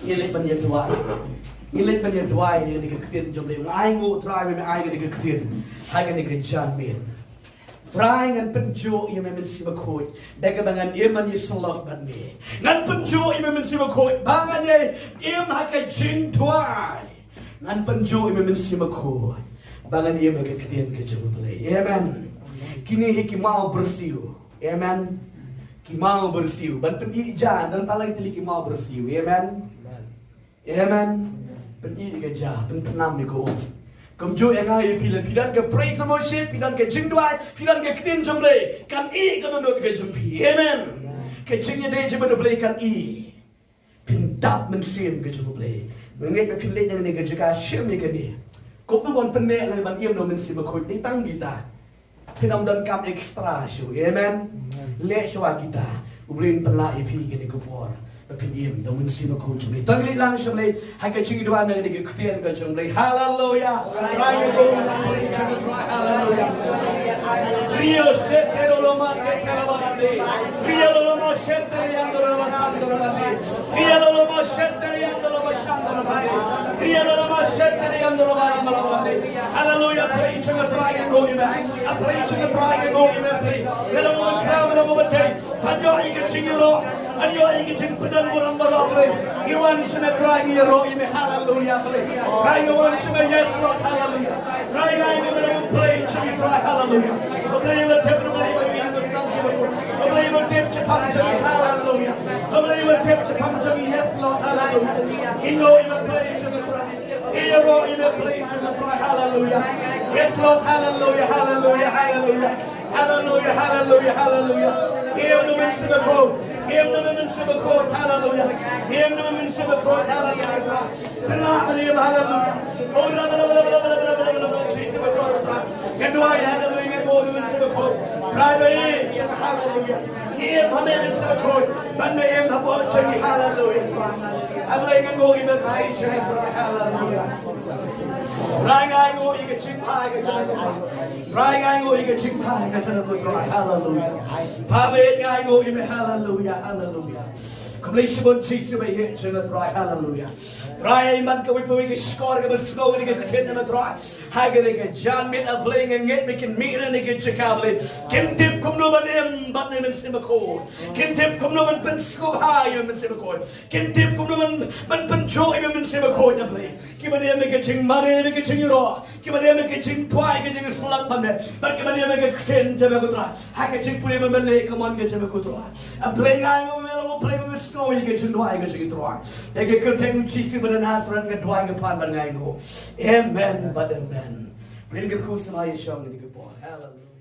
Ngi leit ban ïaduwai. Ngi leit ban ïaduwai ïa kane ka ktien jong u Blei. Nga ainguh Trai ba me ai kane ka ktien ha kane ka janmiet. Trai, ngan pynjur ïa me Mynsiem Bakhuid da kaba ngan im ban ïasyllok bad me. Ngan pynjur ïa me Mynsiem Bakhuid ba ngan ïai im ha ka jingduwai. Ngan pynjur ïa me Mynsiem Bakhuid ba ngan im ha ka ktien ka jong u Blei. Amen. Kine hi ki maw byrsiew. Amen. Ki maw byrsiew. Ban pyni ja, nangta la ki tylli ki maw byrsiew. Amen. Amen. Pyni ka ja, pynpnam ïa ka um. Kumjuh ïa nga ïa phi, lada phi don ka praise and worship, phi don ka jingduwai, phi don ka ktien jong u Blei, kan ïeh ka dohnud ka jong phi. Amen. Ka jingïadei jong me bad u Blei kan ïeh. Phin dap mynsiem ka jong u Blei. Nga ngeit ba phin leit na kane ka jaka, shim ïa kane. Kumno ban pynneh lane ban im da u Mynsiem Bakhuid, dei tang kita. Phin ym donkam extra shuh. Amen. Amen. Leh shuwa kita. U Blei un pynlah ïa phi kane ka por ba phin im da u Mynsiem Bakhuid jong u Blei. To ngin leit lang sha u Blei ha ka jingduwai na kane ka ktien ka jong u Blei. Haleluya. Trai, ngi bun na u Blei jong ngi, Trai. Haleluya. Rio se pero lo ma ke te lo ma de. Rio lo ma se te yang lo ma kan lo ma de. Rio lo ma se te yang lo ma shan lo ma de. Rio lo ma se te yang lo ma kan lo ma de. Haleluya. Praise the Lord, Trai, ngi bun na. Praise the Lord, Trai, ngi bun na. Praise. Ngi la mo kra, ngi la mo bate. Pynïoh ïa ka jingïaroh, pynïoh ïa ka jingpyndonkam baroh baroh, Blei. Ngi wan sha me Trai, ngi ïaroh ïa me, haleluya, Blei. Trai, ngi wan sha me, yes Lord, haleluya. Trai, ngi wan sha me, Blei, sha me Trai, haleluya. Blei, ïa me tip, Blei, ba ïa me tip, Blei, ïa me tip, haleluya. Blei, ïa me tip, yes Lord, haleluya. Ngi ïaroh ïa me, Blei, sha me Trai. Ngi ïaroh ïa me, Blei, sha me Trai, haleluya. Yes Lord, haleluya, haleluya, haleluya. Haleluya, haleluya, haleluya. Im da u Mynsiem Bakhuid. Im da u Mynsiem Bakhuid. Haleluya. Im da u Mynsiem Bakhuid. Haleluya. Kynmaw, haleluya. Oh, bla, bla, bla. Mynsiem Bakhuid. Ngi duwai, haleluya, ngi duwai, Mynsiem Bakhuid. Trai, haleluya. Ngi im ha me, Mynsiem Bakhuid. Ban me im ha bor jong ngi, haleluya. Haleluya, ngi duwai, Trai, haleluya. Trai, ngi ainguh ïa ka jingphai ka jong me. Trai, ngi ainguh ïa ka jingphai ka jong me, Trai. Haleluya. Papa, ngi ainguh ïa me. Haleluya, haleluya. Khublei shibun Jisu ba ïeit jong nga, Trai. Haleluya. Trai, ai man kawei pa kawei ka shkor kaba sngewthuh ïa ka ktien jong me, Trai. Ha kane ka janmiet, A Blei, nga ngeit ba kin mih na kane ka jaka, Blei. Kin tip kumno ban im bad me, Mynsiem Bakhuid. Kin tip kumno ban pynsngewbha ïa me, Mynsiem Bakhuid. Kin tip kumno ban, ban pynjur ïa me, Mynsiem Bakhuid, A Blei. Kiba dei ïa me ka jingmane, ïa me ka jingïaroh. Kiba dei ïa me ka jingduwai, ka jingïasyllok bad me. Bad kiba dei ïa me ka ktien jong me, ko Trai. Ha ka jingpule ba me leh ka mon ka jong me, ko Trai. A Blei, nga ainguh ïa me, A Blei, ba me sngew ïa ka jingduwai ka jong ngi, Trai. Ha ka kyrteng u Jisu ba na Nasareth nga duwai, nga pan bad nga ainguh. Amen bad amen. Rin ka kyrkhu sngewbha ïa shong ïa ka por. Haleluya.